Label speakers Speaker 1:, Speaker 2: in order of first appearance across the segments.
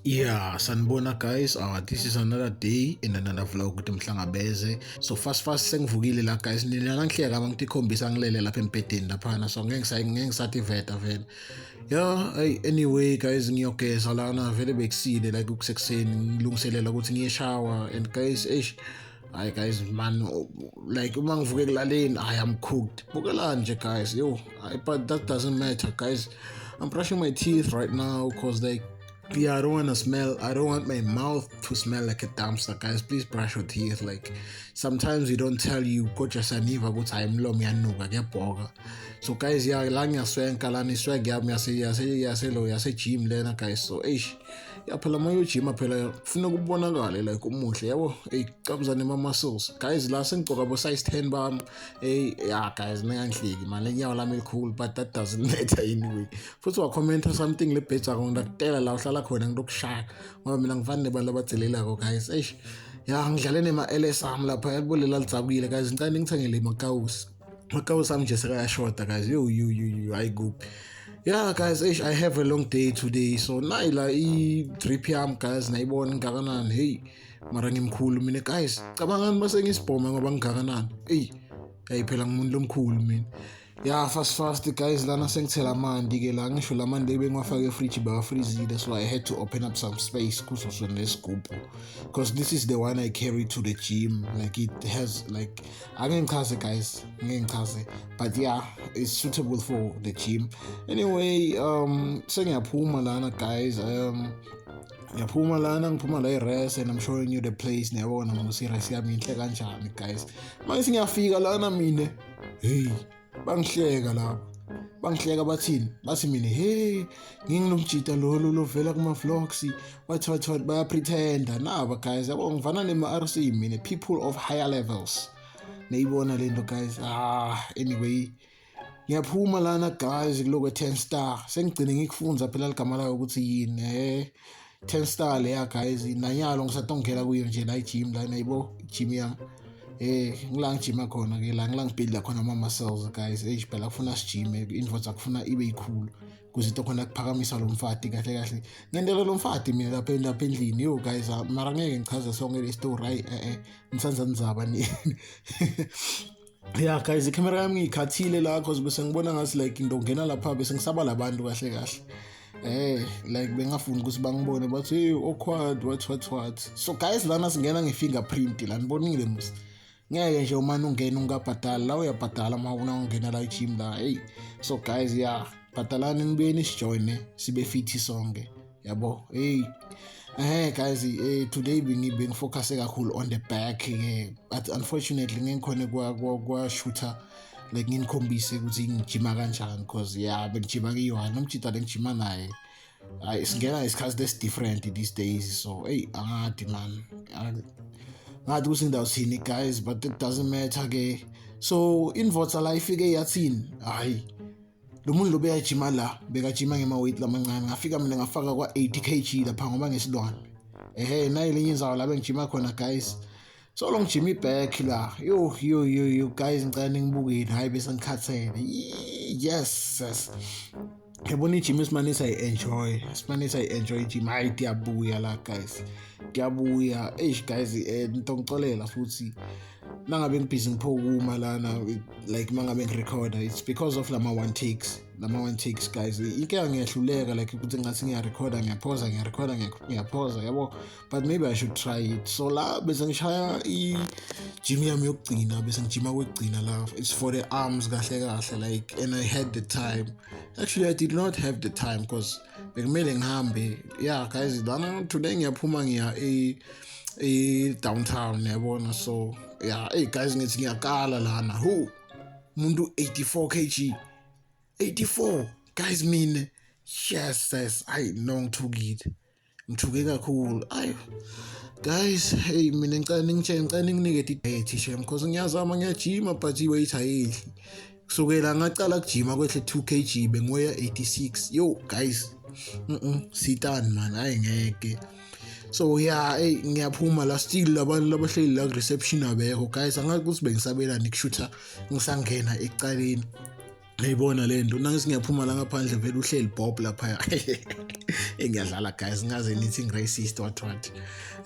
Speaker 1: Yeah, sanibona guys. This is another day and another vlog ukuthi mhlangabeze. So fast fast sengivukile la guys. Nina ngihleka ngithi khombisa ngilele lapha embhedeni laphana. So ngeke ngisayi ngeke ngisathi veta vele. Yeah, hey anyway guys, ngiyogeza lana vele bekusile like kusekuseni ngilungiselela ukuthi ngiye shower and guys, eish, hayi guys man, like uma ngivuke ekulaleni, I am cooked. Bukelani nje guys, yo, but that doesn't matter guys. I'm brushing my teeth right now 'cause like, yeah, I don't want to smell, I don't want my mouth to smell like a dumpster. Guys, please brush your teeth. Like, sometimes we don't tell you, kodwa saniva ukuthi hayi, umlomo uyanuka, kuyabhoka. So guys, yeah, la ngiyaswenka lana, iswag yami yase yase yase lo yase gym lena guys. So eish, ya phela uma uyojima phela kufuna kubonakale like umuhle, yabo. Hey, cabuzane nema-muscles guys. La sengigcoka bo size 10 bami. Hey, yeah guys, ningangihleki man, lenyawo lami elikhulu, but that doesn't matter anyway. Futhi wakhomenta something lebhejako, ngidakutela la uhlala khona, ngitokushaya ngoba mina ngifani nebantu abathelelako guys. Eish, ya, ngidlale nema-LS ami lapha, yalibolela lidzabukile guys. Ngicela ningithengele makawusi, makawusi ami nje sekayashoda guys. Yo yo yo yo, hayi kuphi. Yeah guys, eish, I have a long day today. So nayi la i-drip yami guys, nayibona ngakanani. Hey, mara ngimkhulu mina guys, cabangani mase ngisibhoma ngoba ngingakanani. Eyi hayi phela ngumuntu lomkhulu mina. Yeah, fast fast guys, lana sengithela amanti ke la, ngisho la manti bengiwafake efridge bawafreezile, so I had to open up some space kuso sona lesigubhu because this is the one I carry to the gym. Like, it has like, angeke ngichaze guys, ngeke ngichaze, but yeah, it's suitable for the gym. Anyway, sengiyaphuma lana guys, ngiyaphuma lana, ngiphuma la i-res and I'm showing you the place. Niyabona ngokuthi i-res yami inhle kanjani guys. Manje sengiyafika lana mina, hey, bangihleka lapha, bangihleka, bathini? Bathi mina, hey, ngingilomjita lolo lovela kuma-vlogs, what what what. Bayapretenda naba guys, yabo, ngivana nema-RC mina, people of higher levels, neyibona lento guys. Ah, anyway, ngiyaphuma lana guys kuloko 10 star, sengigcine ngikufunza phela ligama layo ukuthi yini, 10 star leya guys. Nanyalo ngisatongena kuyo nje la i-gym la, nayibo i-gym yami. Ngila ngijima khona ke la, ngila ngibuilda khona ama muscles guys. Eish, phela kufuna sijime, indvodza kufuna ibe yikhulu kuze into khona kuphakamisa lo mfati kahle kahle. Ngentela lo mfati mina lapha endlini. Yo guys, mara ngeke ngichaze sonke le story, hayi, ngisanza nizaba ni. Yeah guys, ikhamera yami ngiyikhathile la 'cause bese ngibona ngathi like ngidongena lapha, bese ngisaba labantu kahle kahle. Like bengafuni ukuthi bangibone bathi, "Hey, awkward, what what what." So guys, lana singena nge-fingerprint la, nibonile mos, ngeke nje umane ungena ungabhadali la, uyabhadala uma ungena la e-gym la. Hey, so guys, yeah, bhadalani nibuyeni sijoyine sibe fit sonke, yabo. Hey, guys, today bengifocus kakhulu on the back ke, but unfortunately ngikhona kwa shooter like nginikhombise ukuthi ngijima kanjani because yeah, bengijima kiyi-one nomjita lengijima naye. Hayi, singena isikhathi lesi different these days, so hey, angadi man, ngathi ukuthi ngidawuthini guys, but it doesn't matter ke. So indvodza la ifike yathini? Hayi, lo muntu lo beyajima la, bekajima ngema-weight lamancane. Ngafika mina ngafaka kwa-80 kg lapha ngoba ngesilwane. Ehe, nayi lenye indzawo la bengijima khona guys. So lo ngijima i-back la. Yo yo yo yo guys, ngicela ningibukele. Hayi, bese ngikhathele. Yes, yabona i-gym esimane sayi-enjoy, simane sayi-enjoy i-gym. Hayi, tiyabuya la guys, tiyabuya. Eish guys, ngitokucolela futhi nangabe ngibhizi ngiphokuma lana, like mangabe ngirekhoda, it's because of lama one takes, lama one takes guys. Inkinga ngiyahluleka like ukuthi ngathi ngiyarekhoda, ngiyaphoza, ngiyarekhoda, ngiyaphoza, yabo, but maybe I should try it. So la bese ngishaya i-gym yami yokugcina, bese ngijima kwekugcina la. It's for the arms kahle kahle, like, and I had the time. Actually, I did not have the time because bekumele ngihambe. Yeah guys, lana today ngiyaphuma, ngiya e-downtown, yabona. So yeah, hey guys, ngithi ngiyakala lana, hu umuntu 84 kg, 84 guys mina. Yes, hayi no, ngithukile, ngithuke kakhulu. Ayi guys, hey, mina ngicela ningitshele, ngicela ninginike i-diet shem because ngiyazama, ngiyajima, but i-weight ayehli. Kusukela ngacala kujima kwehle 2 kg, bengiweya 86. Yo guys, sitani man, hayi ngeke. So yeah, hey, ngiyaphuma la, still labantu labahleli la ku-reception abekho guys. Angazi ukuthi bengisabelani kushutha ngisangena ekucaleni. Ngiyibona le nto nangithi ngiyaphuma la ngaphandle, vele uhleli Bob laphaya. Ngiyadlala guys, ngaze nithi ngi-racist, what what.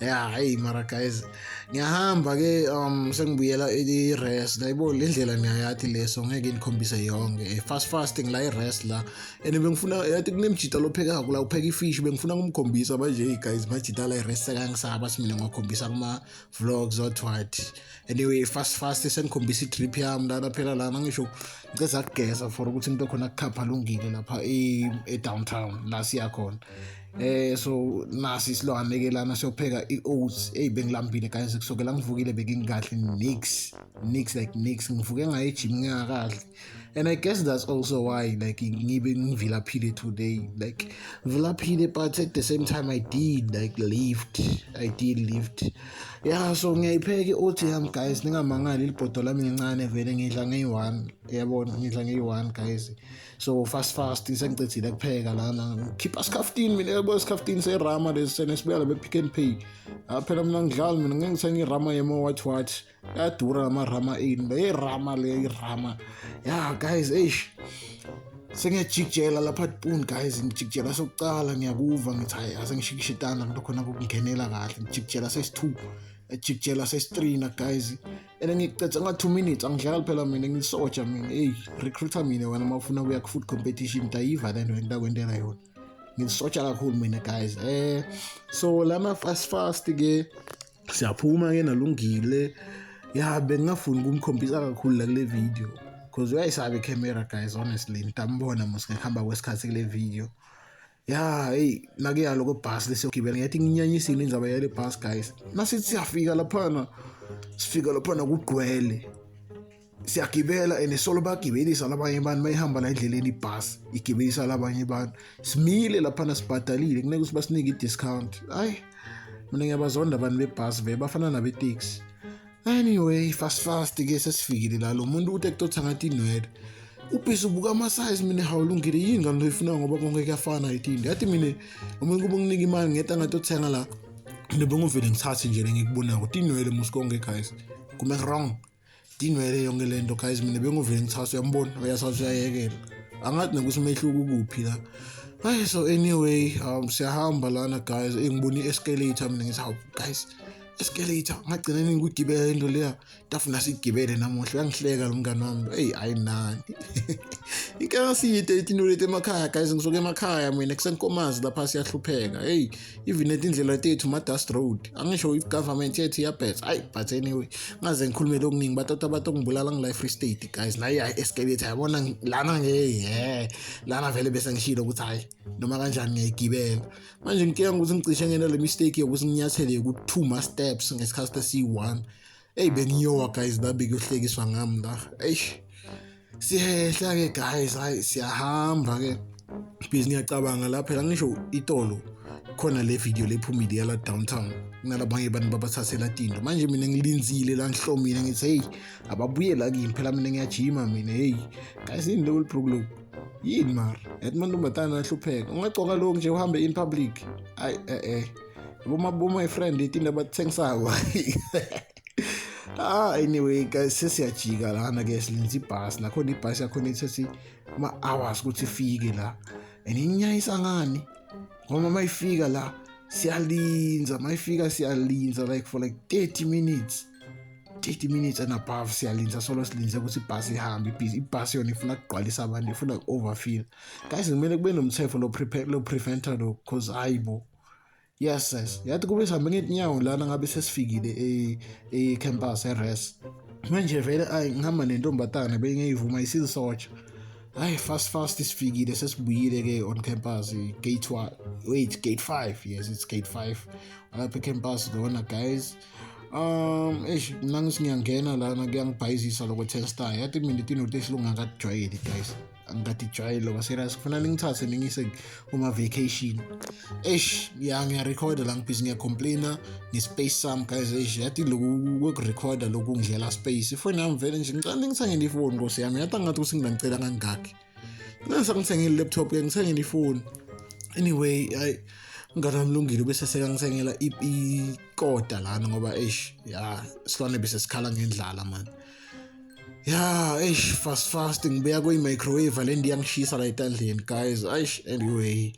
Speaker 1: Ya, hey, mara guys, ngiyahamba ke, sengibuyela i-res. Nayibona le ndlela, niyayathi leso, ngeke nikhombise yonke. Fast fast ngila i-res la, and bengifuna, yathi kunemjita lophekako la, upheka ifish, bengifuna ngumkhombisa manje. Hey guys, majita la i-res sekangisaba, mina ngiwakhombisa kuma-vlogs, what what. Anyway, fast fast sengikhombisa i-trip yami lana phela. Lana ngisho ngiceza kugeza for ukuthi into khona kukhapha lungile lapha e-downtown la siya khona. So nasi isilwane ke lana, siyopheka i-oats. Hey, bengilambile guys, kusukela ngivukile bekingadli nix nix, like nix. Ngivuke ngaye e-gym ngingakadli, and I guess that's also why like ngibe ngivilaphile today, like ngivilaphile, but at the same time I did like lift, I did lift, yeah. So ngiyayipheka i-oats yami guys, ningamangali, ilibhodo lami lincane vele, ngidla ngeyi-one, yabona, ngidla ngeyi-one guys. So fast fast sengicedzile kupheka lana, ngikhipha sikhaftini mina, yabo, sikhaftini serama lesi senesibuya la be-Pick n Pay. Ah, phela mina ngidlali mina, ngeke ngithenge irama yemo what what, yadura lamarama eni le, irama le, irama ya guys. Eish, sengiyajikijela lapha tipuni guys, ngijikijela sokucala, ngiyakuva, ngithi hayi, ase ngishikishe itanda ngento khona ukungenela kahle. Ngijikijela sesi-two, ngijikijela sesi-three na guys, and ngicedza nga-2 minutes. Angidlali phela mina, ngisoja mina. Eyi, recruiter mina wena uma ufuna kuya ku-food competition, tayiva le nto engitakwentela yona. Ngisoja kakhulu mina guys. So lana fast fast ke siyaphuma ke nalungile. Ya, bengingafuni ukumkhombisa kakhulu la kule video because uyayisaba i-camera guys, honestly. Ngitambona mos ngekuhamba kwesikhathi kule video. Ya, hey, nakuya lokho bhasi lesiyogibela, ngiyathi nginyanyisile indzaba yale bhasi guys. Nasithi siyafika laphana, sifika laphana kugcwele, siyagibela, and solo bagibelisa labanye abantu, bayihamba la endleleni ibhasi igibelisa labanye abantu. Simile laphana, sibhadalile, kuneke ukuthi basinike i-discount. Hayi, mina ngiyabazonda abantu bebhasi vele, bafana nabeteksi. Anyway, fast fast ke sesifikile la, lo muntu uthi ekutotha ngathi inwele, ubhizi ubuka ama-size. Mina, hawulungile yini kanti loyifuna, ngoba konke kuyafana yitini? Yathi mina umuntu kuba nginika imali ngeta ngatothenga la, mina benguvele ngithathe nje le ngikubonako, tinwele mos konke guys, kume wrong, tinwele yonke le nto guys. Mina benguvele ngithathe, uyambona, uyathatha uyayekela, angathi nokuthi umehluko ukuphi la. Hayi, so anyway, siyahamba lana guys, engibona i-escalator mina, ngithi hawu guys, escalator, ngagcina nini ukugibela into leya? Tafuna sigibele namuhla. Uyangihleka lo mngani wami. Eyi, hayi nani, inkinga siyide itinto leti emakhaya guys, ngisuke emakhaya mina, kusenkomazi lapha, siyahlupheka. Hey, even netindlela tethu ma-dust road, angisho i-government yethu iyabhetha. Hayi, but anyway, ngaze ngikhulume lokuningi, batata batongibulala ngila e-Free State guys. Nayi escalator, yabona lana nge ye lana vele bese ngishilo ukuthi hayi, noma kanjani ngiyayigibela manje. Nginkinga ukuthi ngicishe ngena le mistake yokuthi nginyathele ku-two ma-steps ngesikhathi esiyi-one. Eyi, bengiyowa guys, la bekuyohlekiswa ngami la. Eish, siyehla-ke guys, hayi, siyahamba-ke, busy ngiyacabanga la phela, ngisho itolo khona le video lephumile yala downtown, kunalabanye abantu babathathela tinto. Manje mina ngilinzile la, ngihlomile, ngithi hey, ababuye la kimi phela, mina ngiyajima mina. Hey guys, yini lo libhruku lokhu, yini mara? Yathi mantombazana ahlupheka, ungagcoka lokhu nje uhambe in public? Ayi, boma my friend, itinto abathengisako. Ah, anyway guys, sesiyajika lana ke, silinze ibhasi nakhona, ibhasi yakhona ithathe ama-hours ukuthi ifike la, and inyayisa ngani ngoba mayifika la siyalinza, mayifika siyalinza like for like 30 minutes, 30 minutes and above siyalinza, solo silinze ukuthi ibhasi ihambe. Ibhasi yona ifuna kugqwalisa abantu, ifuna ku-overfill guys. Kumele kube nomthetho lo prepare lo preventer lo, cause hayi bo. Yes, yathi kube sihambe ngetinyawo lana ngabe sesifikile e-campus e-res. Manje vele ayi, ngihamba nentombatana bengiyivuma isisotsha. Hayi, fast fast sifikile, sesibuyile ke on campus, gate 1, wait, gate 5, yes, it's gate 5 lapha e-campus lona guys. Eish, mina ngithi ngiyangena lana, kuyangibhayizisa lokho testa. Yathi mina itinto esilunga angikajwayeli guys, angikatijwayeli loba serious, kufuna ningithathe ningise kuma-vacation. Eish, ya, ngiyarekhoda la, ngibhizi ngiyacomplaina nge-space sami guys. Eish, yathi loku kwekurekhoda lokhu ngidlela space, ifoni yami vele nje, ngicela ningithengele ifoni nkosi yami. Yathi angathi ukuthi ngingangicela kangakhi, ngisangithengele i-laptop ke, ngithengele ifoni. Anyway, hayi, umngane wami Lungile bese sekangithengela ikota lana ngoba eish, ya, silwane bese sikhala ngendlala man. Ya, eish, fast fast ngibuya kwi-microwave le ndiyangishisa la etandleni, guys. Eish, anyway.